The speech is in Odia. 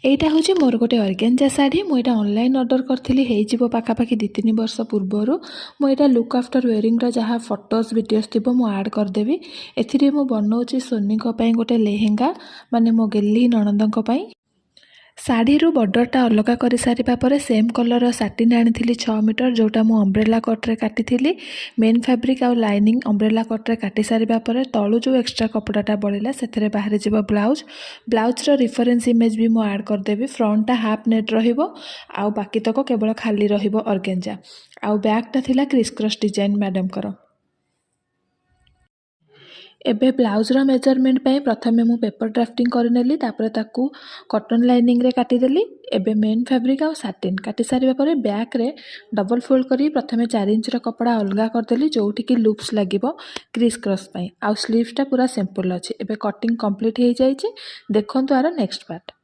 ଏଇଟା ହେଉଛି ମୋର ଗୋଟେ ଅର୍ଗେଞ୍ଜା ଶାଢ଼ୀ। ମୁଁ ଏଇଟା ଅନଲାଇନ୍ ଅର୍ଡ଼ର କରିଥିଲି, ହେଇଯିବ ପାଖାପାଖି 2-3 ବର୍ଷ ପୂର୍ବରୁ। ମୁଁ ଏଇଟା ଲୁକ୍ ଆଫ୍ଟର ୱେରିଂର ଯାହା ଫଟୋସ୍, ଭିଡ଼ିଓସ୍ ଥିବ, ମୁଁ ଆଡ଼୍ କରିଦେବି। ଏଥିରେ ମୁଁ ବନଉଛି ସୋନିଙ୍କ ପାଇଁ ଗୋଟେ ଲେହେଙ୍ଗା, ମାନେ ମୋ ଗେହ୍ଲି ନଣନ୍ଦଙ୍କ ପାଇଁ। ଶାଢ଼ୀରୁ ବର୍ଡ଼ରଟା ଅଲଗା କରିସାରିବା ପରେ ସେମ୍ କଲର୍ର ସାଟିନ୍ ଆଣିଥିଲି 6 ମିଟର, ଯେଉଁଟା ମୁଁ ଅମ୍ବ୍ରେଲା କଟ୍ରେ କାଟିଥିଲି। ମେନ୍ ଫ୍ୟାବ୍ରିକ୍ ଆଉ ଲାଇନିଂ ଅମ୍ବ୍ରେଲା କଟ୍ରେ କାଟି ସାରିବା ପରେ ତଳୁ ଯେଉଁ ଏକ୍ସଟ୍ରା କପଡ଼ାଟା ବଳିଲା, ସେଥିରେ ବାହାରିଯିବ ବ୍ଲାଉଜ୍। ବ୍ଲାଉଜ୍ର ରିଫରେନ୍ସ ଇମେଜ୍ ବି ମୁଁ ଆଡ଼୍ କରିଦେବି। ଫ୍ରଣ୍ଟଟା ହାଫ୍ ନେଟ୍ ରହିବ ଆଉ ବାକି ତକ କେବଳ ଖାଲି ରହିବ ଅର୍ଗେଞ୍ଜା। ଆଉ ବ୍ୟାକ୍ଟା ଥିଲା କ୍ରିସ୍ କ୍ରସ୍ ଡିଜାଇନ୍ ମ୍ୟାଡ଼ାମଙ୍କର। ଏବେ ବ୍ଲାଉଜ୍ର ମେଜରମେଣ୍ଟ ପାଇଁ ପ୍ରଥମେ ମୁଁ ପେପର୍ ଡ୍ରାଫ୍ଟିଂ କରିନେଲି, ତାପରେ ତାକୁ କଟନ୍ ଲାଇନିଂରେ କାଟିଦେଲି। ଏବେ ମେନ୍ ଫ୍ୟାବ୍ରିକ୍ ଆଉ ସାଟିନ୍ କାଟି ସାରିବା ପରେ ବ୍ୟାକ୍ରେ ଡବଲ୍ ଫୋଲ୍ଡ କରି ପ୍ରଥମେ 4 ଇଞ୍ଚର କପଡ଼ା ଅଲଗା କରିଦେଲି, ଯେଉଁଠିକି ଲୁପ୍ସ ଲାଗିବ କ୍ରିସ୍ କ୍ରସ୍ ପାଇଁ। ଆଉ ସ୍ଲିଭ୍ସଟା ପୁରା ସିମ୍ପଲ୍ ଅଛି। ଏବେ କଟିଂ କମ୍ପ୍ଲିଟ୍ ହେଇଯାଇଛି। ଦେଖନ୍ତୁ ଆର ନେକ୍ସଟ ପାର୍ଟ।